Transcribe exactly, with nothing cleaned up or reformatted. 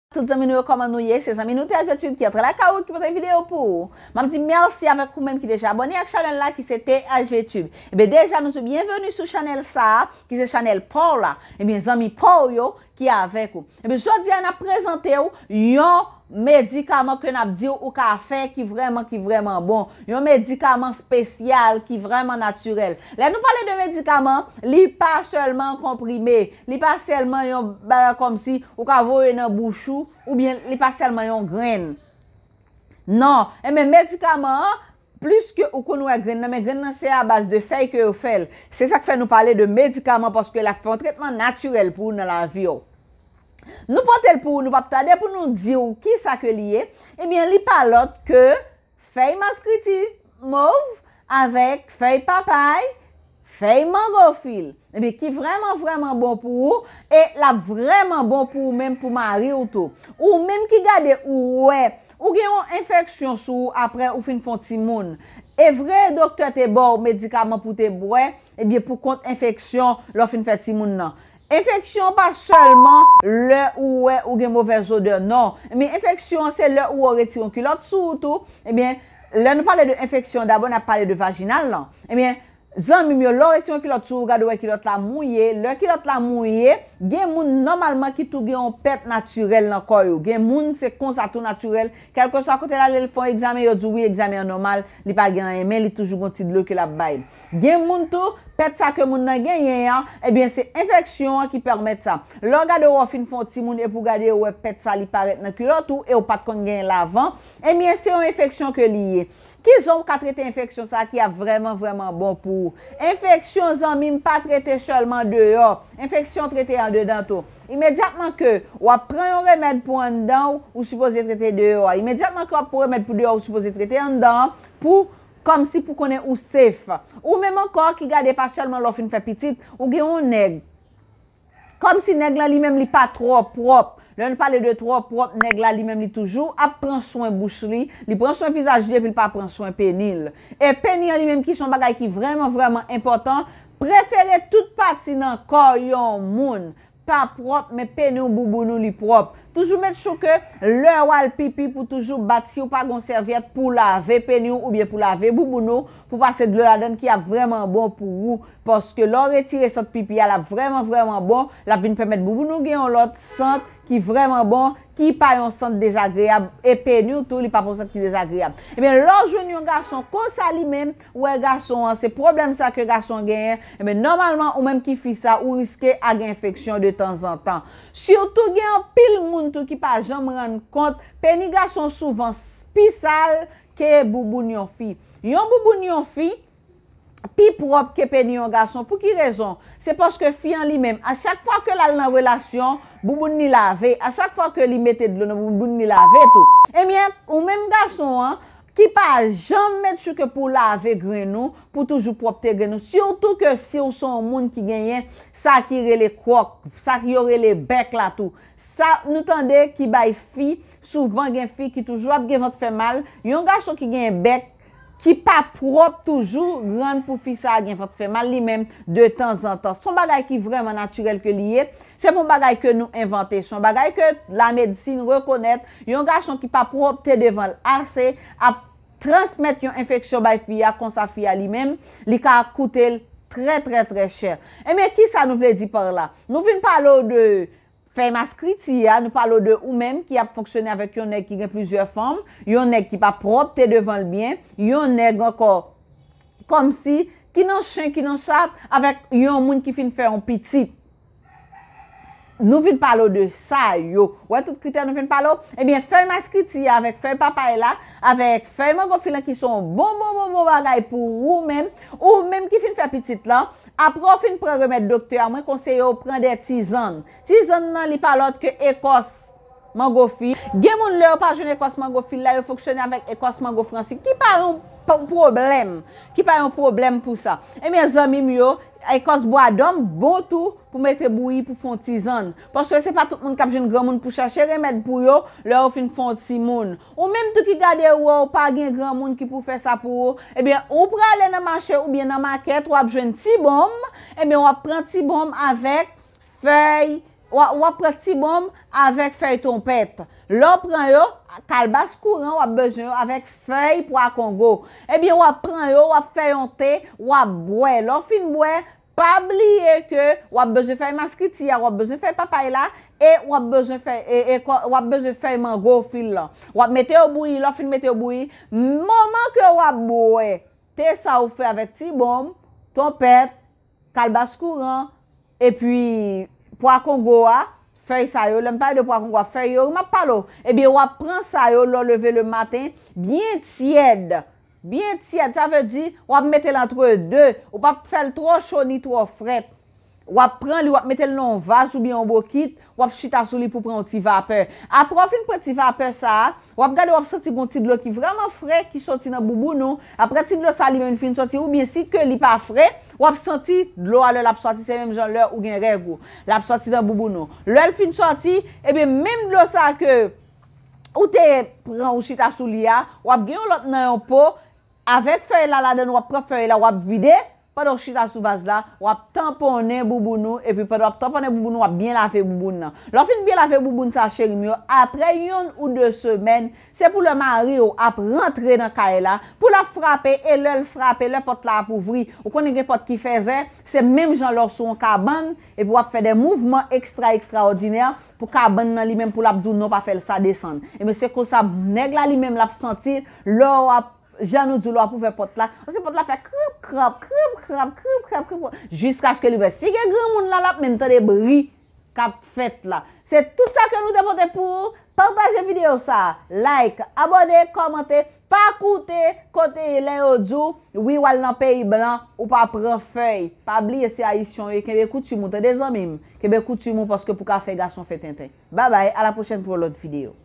Tout zanmi nou yo, kòman nou ye? Se zanmi nou T H V Tube ki antre lakay ou, ki pote videyo pou ou. M ap di mèsi avèk ou menm ki deja abòne ak chanèl la, ki se T H V Tube. Ebyen, deja nou di w byenveni sou chanèl sa a, ki se chanèl pa w la. Ebyen, zanmi pa w yo ki avèk ou. Ebyen, jodi a n ap prezante w yon medikaman ke n ap di w ou ka fè ki vrèman, ki vrèman bon. Yon medikaman espesyal ki vrèman natirèl. Lè nou pale de medikaman, li pa sèlman konprime, li pa sèlman yon bagay kòmsi ou ka voye nan bouch ou, oubyen li pa sèlman yon grenn. Non, enben medikaman an, plis ke ou konn wè grenn nan, men grenn nan se a baz de fèy ke yo fè l. Se sa k fè nou pale de medikaman, paske l ap fè yon tretman natirèl pou ou nan lavi w. Nou pote l pou ou, nou p ap tade pou nou di w kisa ke li ye. Ebyen, li pa lòt ke fèy maskriti mov avèk fèy papay, fèy mango fil. Ebyen, ki vrèman, vrèman bon pou ou, e l ap vrèman bon pou ou menm, pou mari w tou. Ou menm ki gade ou wè, ou gen yon enfeksyon sou ou apre ou fin fè yon timoun. E vre, doktè te ba w medikaman pou te bwè, ebyen, pou kont enfeksyon lè w fin fè timoun nan. Enfeksyon pa sèlman lè ou wè ou gen movèz odè, non. Men enfeksyon an se lè ou wè w retire yon kilòt sou ou tou. Ebyen, lè nou pale de enfeksyon, dabò n ap pale de vajinal lan. Ebyen, zanmi m yo, lè w retire yon kilòt sou ou, gade w wè kilòt la mouye. Lè kilòt la mouye, gen moun nòmalman ki tou gen yon pèt natirèl nan kò yo. Gen moun se konsa tou natirèl. Kèlkeswa kote l ale, l fè yon egzamen, yo di w wi, egzamen an nòmal, li pa gen anyen, men li toujou gen yon ti dlo ke l ap bay. Gen moun tou, pèt sa ke moun nan genyen an, ebyen se enfeksyon an ki pèmèt sa. Lè w gade w fin fè yon timoun epi w gade w wè pèt sa li parèt nan kilòt ou e w pa t konn genyen l avan, ebyen se yon enfeksyon ke li ye. Kijan w ka trete enfeksyon sa ki ap vrèman, vrèman bon pou ou? Enfeksyon, zanmi m, pa trete sèlman deyò. Enfeksyon trete andedan tou. Imedyatman ke w ap pran yon remèd pou anndan w, ou sipoze trete deyò a. Imedyatman ke w ap pran remèd pou deyò, ou sipoze trete anndan an pou, kòmsi pou konnen ou safe. Ou menm ankò ki gade pa sèlman lè w fin fè pitit, ou gen yon nèg. Kòmsi nèg lan li menm li pa twò pwòp. Lè nou pale de twò pwòp, nèg la li menm li toujou ap pran swen bouch li, li pran swen vizaj li epi l pa pran swen peni l. E peni an li menm ki se yon bagay ki vrèman, vrèman enpòtan, prefere tout pati nan kò yon moun pa pwòp, men peni w, bouboun ou li pwòp. Toujou make sure ke lè w al pipi pou toujou bat, si w pa gen yon sèvyèt pou lave peni w oubyen pou lave bouboun ou, pou pase dlo ladan l ki ap vrèman bon pou ou. Paske lè w retire sant pipi a, l ap vrèman, vrèman bon. L ap vin pèmèt bouboun ou gen yon lòt sant ki vrèman bon, ki pa yon sant dezagreyab. E peni w tou, li pa pa yon sant ki dezagreyab. Ebyen, lè w jwenn yon gason konsa li menm, ou wè gason an, se pwoblèm sa ke gason an genyen, ebyen, nòmalman, ou menm ki fi sa, ou riske a gen enfeksyon de tanzantan. Sitou gen anpil moun tou ki pa janm rann kont, peni gason souvan s-, pi sal ke bouboun yon fi. Yon bouboun yon fi pi pwòp ke peni yon gason. Pou ki rezon? Se paske fi an li menm, a chak fwa ke l al nan relasyon, bouboun li lave. A chak fwa ke li mete dlo nan bouboun li lave tou. Ebyen, ou menm gason an, ki pa janm make sure ke pou w lave grenn ou, pou toujou pwòpte grenn ou. Sitou ke si w se yon moun ki genyen sa ki rele kwòk, sa ki yo rele bèk la tou. Sa nou tande ki bay fi, souvan gen fi ki toujou ap gen vant fè mal, yon gason ki genyen bèk, ki pa pwòp toujou rann pou fi sa a gen vant fè mal li menm de tanzantan. Se yon bagay ki vrèman natirèl ke li ye. Se pa yon bagay ke nou envante. Se yon bagay ke lamedsin rekonèt. Yon gason ki pa pwòpte devan l ase ap transmèt yon enfeksyon bay fi a, konsa fi a li menm, li ka koute l trè, trè, trè chè. Ebyen, kisa nou vle di pa la? Nou vin pale w de fèy maskriti a, nou pale w de ou menm ki ap fonksyone avèk yon nèg ki gen plizyè fanm, yon nèg ki pa pwòpte devan l byen, yon nèg ankò kòmsi ki nan chen, ki nan chat, avèk yon moun ki fin fè yon pitit. Nou vin pale w de sa yo. Wè tout kritè nou vin pale w? Ebyen, fèy maskriti a avèk fèy papay la, avèk fèy mango fil lan ki se yon bon, bon, bon, bon bagay pou ou menm, ou menm ki fin fè pitit lan, apre w fin pran remèd doktè a, mwen konseye w pran de tizann. Tizann nan, li pa lòt ke ekòs mango fil. Gen moun, lè yo pa jwenn ekòs mango fil la, yo fonksyone avèk ekòs mango fransi, ki pa yon p-, pwoblèm, ki pa yon pwoblèm pou sa. Ebyen, zanmi m yo, ekòs bwadòm bon tou pou mete bouyi pou fè yon tizann. Paske se pa tout moun k ap jwenn granmoun pou chache remèd pou yo lè yo fin fè yon timoun. Ou menm tou ki gade ou wè w pa gen granmoun ki pou fè sa pou ou, ebyen, ou prale nan mache oubyen nan makèt, w ap jwenn ti bonm, ebyen, w ap pran ti bonm avèk fèy W ap pran ti bonm avèk fèy twonpèt. Lè w pran yo, kalbas kouran, w ap bezwen yo avèk fèy pwa kongo. Ebyen, w ap pran yo, w ap fè yon te, w ap bwè. Lè w fin bwè, pa bliye ke w ap bezwen fèy maskiti a, w ap bezwen fèy papay la, e w ap bezwen fèy, e, e, w ap bezwen fèy mango fil lan. W ap mete yo bouyi, lè w fin mete yo bouyi, moman ke w ap bwè te sa ou fè avèk ti bonm, twonpèt, kalbas kouran, epi pwa kongo a, fèy sa yo, lè m pale de pwa kongo a, fèy yo, m ap pale w. Ebyen, w ap pran sa yo lè w leve le maten, byen tyèd. Byen tyèd, sa vle di, w ap mete l antre de, ou p ap fè l twò cho ni twò frèt. W ap pran li, w ap mete l nan yon vaz oubyen yon bokit, w ap chita sou li pou pran yon ti vapè. Apre w fin pran ti vapè sa a, w ap gade, w ap santi gon ti dlo ki vrèman fre ki soti nan bouboun ou. Apre ti dlo sa a li menm fin soti, oubyen si ke li pa fre, w ap santi dlo a lè l ap soti, se menm jan lè ou gen règ ou. L ap soti nan bouboun ou. Lè l fin soti, ebyen menm dlo sa a ke ou te pran ou chita sou li a, w ap gen yon lòt nan yon po, avèk fèy la ladan, w ap pran fèy la, w ap vide, pandan w chita sou vaz la, w ap tanponnen bouboun ou, epi pandan w ap tanponnen bouboun ou, w ap byen lave bouboun nan. Lè w fin byen lave bouboun sa, cheri m yo, apre yonn ou de semèn, se pou lè mari w ap rantre nan kay la, pou l ap frape, e lè l frape, lè pòt la ap ouvri, ou konnen gen pòt ki fèzè, se menm jan lè w sou yon kabann, epi w ap fè de mouvman ekstra ekstraòdinè, pou kabann nan li menm, pou l ap di w non, pa fè l sa, desann. Ebyen, se konsa, nèg la li menm, l ap santi, lè w ap jan nou di w, lè w ap ouvè pòt la, paske pòt la fè krap, krap, krap, krap, krap, krap, krap, krap, jiskaske li ouvè. Si gen granmoun la, l ap menm tande bri k ap fèt la. Se tout sa ke nou te pote pou ou. Pataje videyo sa a, like, abòne, kòmante, pa koute kote lè yo di w, wi, w al nan peyi blan, ou pa pran fèy. Pa bliye se ayisyen w ye, kenbe koutim ou, tande zanmi m. Kenbe koutim ou paske pou ka fè gason fè tenten. Babay, a la pwochèn pou yon lòt videyo.